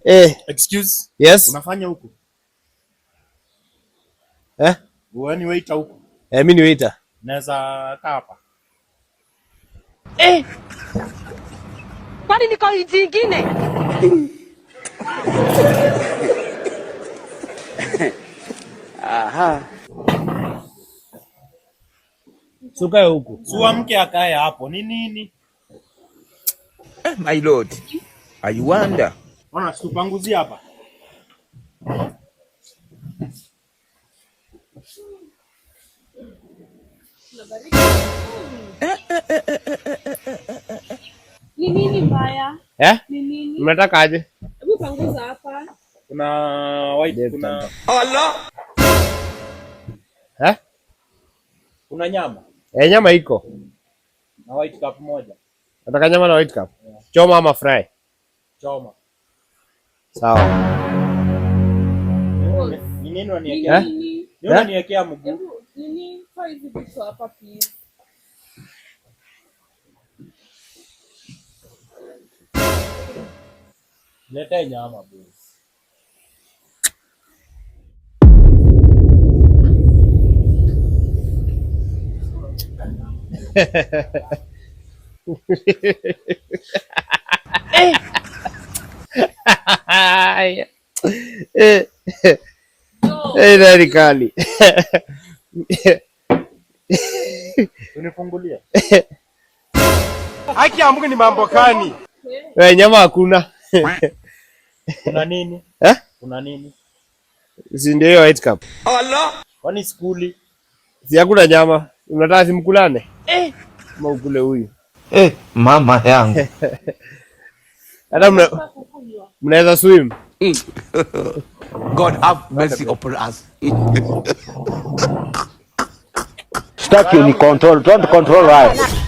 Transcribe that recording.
Eh, Excuse. Yes. Unafanya huku? Eh? Wewe ni waiter huku? Eh, mimi ni waiter. Naweza kaa hapa? Eh. Kwani niko jingine? Aha. Sukae huku. Sua mke akae hapo. Ni nini? My lord, I wonder. Ona situpanguzie hapa. Ni nini mbaya? Eh? Ni nini? Mnataka aje? Hebu panguza hapa. Kuna white, kuna Allah. Eh? Kuna nyama. Eh, nyama iko. Na white cup moja. Nataka nyama na white cup. Yeah. Choma ama fry? Choma. Sawa. Ni nini unaniwekea? Eh? Nini unaniwekea mguu? Hebu nini toa hizi vitu hapa please. Leta nyama boss. Eh, eh, nani kali? Unifungulie. Haki ya Mungu ni mambo gani? Eh, nyama hakuna. Kuna nini? Eh? Kuna nini? Si ndio hiyo white cup? Allah. Kwani skuli? Si hakuna nyama. Unataka simkulane? Eh. Ama ukule huyu. Eh, mama yangu. Hata mnaweza swim. God have mercy upon us. Stop you control, don't control us.